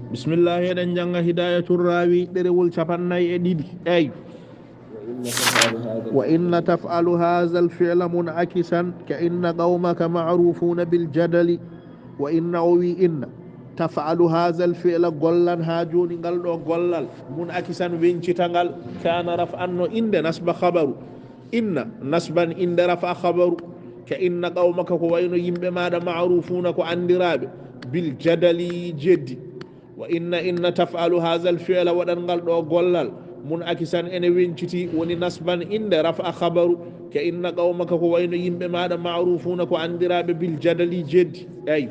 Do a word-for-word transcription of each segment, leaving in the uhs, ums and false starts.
Bismillahi, eɗen jannga Hidayatur Rawi, ɗerewol capannay e ɗiɗi. Eyi. وإن تفعل هذا الفعل منعكسا كإن قومك معروفون بالجدل. وإن، o wi inna, تفعل هذا الفعل, gollan haa jooni ngal ɗo gollal, منعكسا, wencita ngal, كان رفعا, no innde, نصب خبر inna, نصبا, innde, رفع خبر, كإن قومك, ko wayno yimɓe maaɗa, معروفون, ko anndiraaɓe, بالجدل, jeddi. وإن, inna, تفعل هذا الفعل, waɗan ngal ɗo gollal, منعكسا, ene wenciti, woni نصبا, innde, رفع خبر, كإن قومك, ko wayno yimɓe maaɗa, معروفون, ko anndiraaɓe, بالجدل, jeddi. Eyi.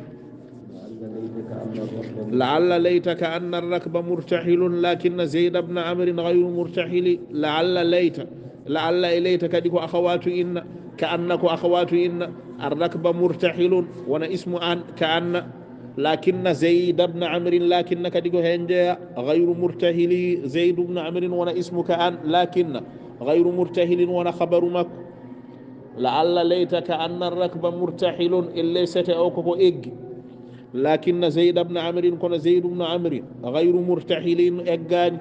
لعل ليت كأن الركب مرتحل لكن زيد بن عمرو غير مرتحل. لعل ليت. لعل e ليت kadi ko akhawatu inna. كأن ko akhawatu inna. الركب مرتحل, wona ismu an, كأن. لكن زيد بن عمرو, لكن kadi ko heen jeyaa, غير مرتحل, Zayd ibn Amr wona ismu كأن, لكن غير مرتحل wona khabaru makko. لعل ليت كأن الركب مرتحل, ellee sete o ko ko eggi. لكن زيد بن عمرو, kono Zayd ibn Amr, غير مرتحل, eggaani.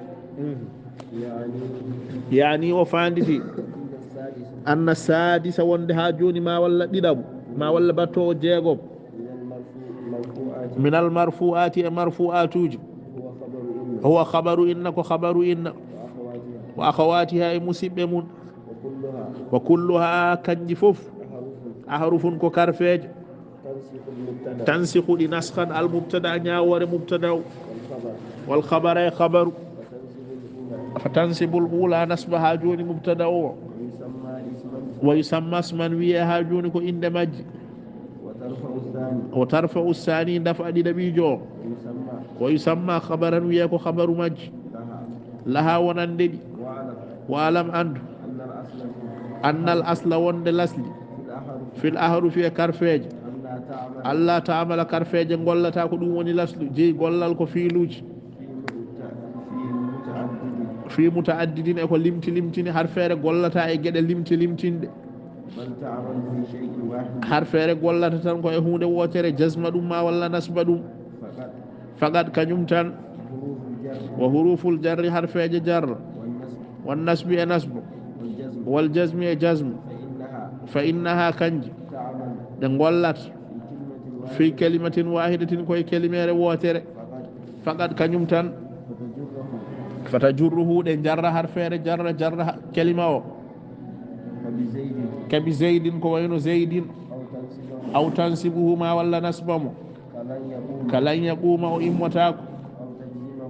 Yaani o faanditi. أن السادس, wonde haa jooni ma walla ɗiɗaɓo, ma walla battoowo jeegoɓo. من المرفوعات, e marfu'aatuuji. هو خبر إن, ko khabaru inna. وأخواتها, e musiɓɓe mum. وكلها, kanji fof. أحرف, ko karfeeje. تنسخ المبتدأ, ɗi naskhan al mubtada, ñaawoore mubtada o. والخبر, e khabaru. فتنصب الأولى, nasbaha jooni mubtada o. ويسمى اسما, wiyee haa jooni ko innde majji. وترفع الثاني, daf'a ɗiɗaɓiijo o. ويسمى خبرا, wiyee ko khabaru majji. لها, wonande ɗi. واعلم, anndu. أن الأصل, wonde lasli. في الأحرف, e karfeeje. ألا تعمل, karfeeje ngollata, ko ɗum woni laslu. Jeyi gollal ko fiiluuji. في متعدد, e ko limti limtini, harfeere gollata e geɗe limti limtinɗe. بل تعمل في شيء واحد. Harfeere gollata tan ko e huunde wootere, jazma ɗum ma walla nasba ɗum. فقط, kañum tan. وحروف الجر, harfeeje jarra. والنصب, e nasbu. والجزم, e jazmu. فإنها, kanji. تعمل, ɗe ngollat. في كلمة واحدة, ko e kelimeere wootere. فقط, kañum tan. فتجره, ɗe jarra harfeere jarra, jarra kelima o. كبزيد, ko wayno Zaydin. أو تنصبه, ma walla nasba mo. كلن يقوم, o immotaako.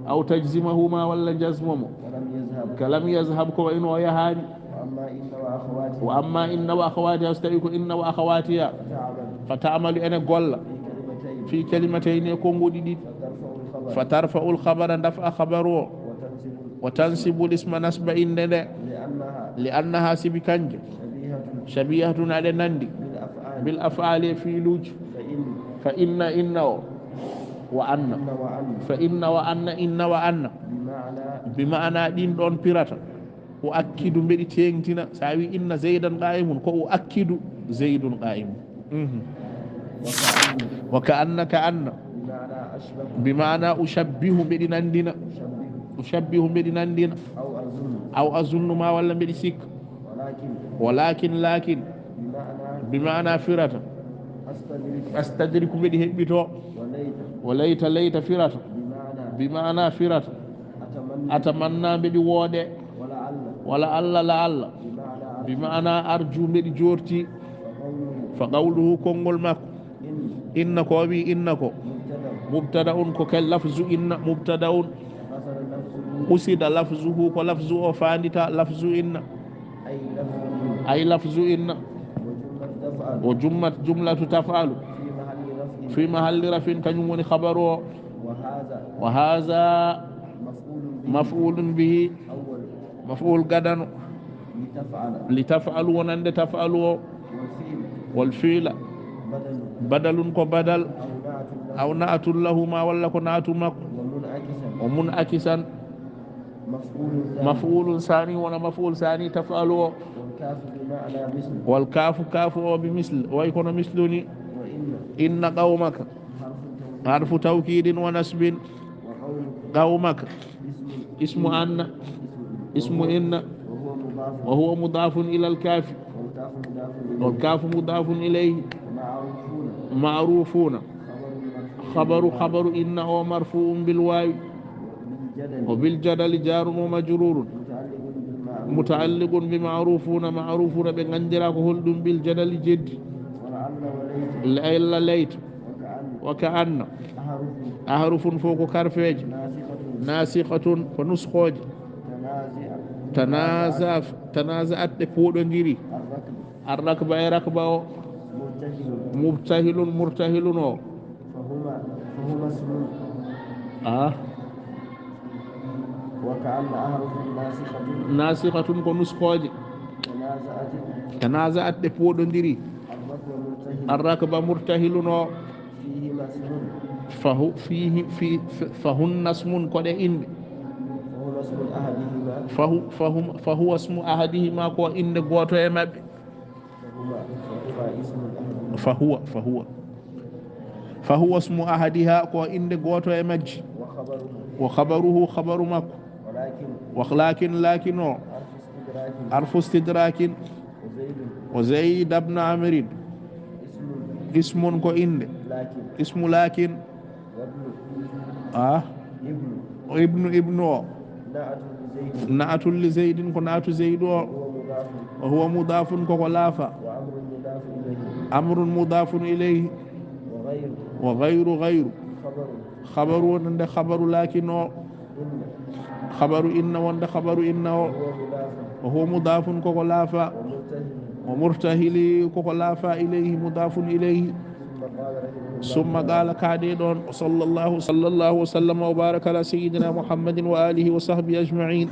أو تجزمه, ma walla jazma mo. كلم يذهب, ko wayno o yahaani. وأما إن وأخواتها, so tawi ko inna wa akhawatiha. فتعمل, ene golla. في كلمتين, e konnguɗi ɗiɗi. فترفع الخبر, daf'a khabaru o. وتنصب الاسم, nasba innde nde. لأنها, sibi kanje. شبيهة, aɗe nandi. بالأفعال, e fiiluuji. فإن, inna o. وأن, فإن وأن, inna wa anna. بمعنى, ɗin ɗon pirata. أؤكد, mbeɗi teeŋtina. So a wi inna Zaydan qa'imun, ko أؤكد زيد قائم. وكأن, كأن. بمعنى أشبه, mbeɗi nandina. أشبه, mbeɗi nandina. أو أظن, ma walla mbeɗi sikka. ولكن, laakin. بمعنى, firata. أستدرك, mbeɗi heɓɓito. وليت, layta firata. بمعنى, firata. أتمنى, mbeɗi wooɗe. ولعل, la'alla. بمعنى, arju, mbeɗi joorti. فقوله, konngol makko. إن, ko o wi inna ko. مبتدأ, ko kel lafzu inna, mubtada'un. قصد لفظه, ko lafzu o faandita, lafzu inna. أي لفظ إن, وجملة تفعل, في محل رفع, kañum woni khabaru o. وهذا, مفعول به, maf'ul gadano. لتفعل, wonande taf'alu o. والفعل, badal, ko badal. أو نعت له, ma walla ko naatu makko. ومنعكسا, maf'ulun sani, wona maf'ul sani taf'alu o. والكاف بمعنى مثل, والكاف, kaafu o, بمثل, way kono mislu ni. وإن, inna qawmaka, حرف توكيد ونصب. Gawo makka. Ismu anna. Ismu inna. Wa huwa mudafun ila alkafi. Wal kafu mudafun ilayhi. Ma'rufuna. Khabaru, khabaru inna o marfu'un bil wawi. Wa bil jadali jarun wa majrurun. Muta'alliqun bi ma'rufuna. Ma'rufuna ɓe gandira ko holɗum? Bil jadali jeddi. Layla laytu. Wa ka anna. Ahrufun fof ko karfeeje. Nasikhatun ko nuskooje. Tanaza, tanaza'at ɗe puuɗondiri. Arrakba e rakba o. Mubtahilun, murtahilun o. Ah. Nasikhatun ko nuskooje. Tanaza'at ɗe puuɗondiri. Arrakba murtahilun o. Fahu, fihi, fi, fahunna smun ko ɗe inɗe. Fahu, fahu, fahuwa smu ahadihima ko inɗe gooto e maɓɓe. Fahuwa, fahuwa. Fahuwa smu ahadiha ko inɗe gooto e majji. Wa khabaruhu, khabaru makko. Wa lakin, lakin o. Harfu istidrakin. Wa Zayd ibn Amrin. Ismun ko inɗe. Ismu lakin. Ah. O ibnu, ibnu o. Na'atul li Zaydin ko na'atu Zaydu o. Wa huwa mudafun koko laafa. Amrun mudafun ilayhi. Wa ghayru, ghayru. Khabaru wonande khabaru lakin o. Khabaru inna wonande khabaru inna o. Wa huwa mudafun koko laafa. Wa murtahili koko laafa ilayhi mudafun ilayhi. Summa qala kaade ɗon, sallallahu, sallallahu wa sallam wa baraka ala sayyidina Muhammadin wa alihi wa sahbihi ajma'in.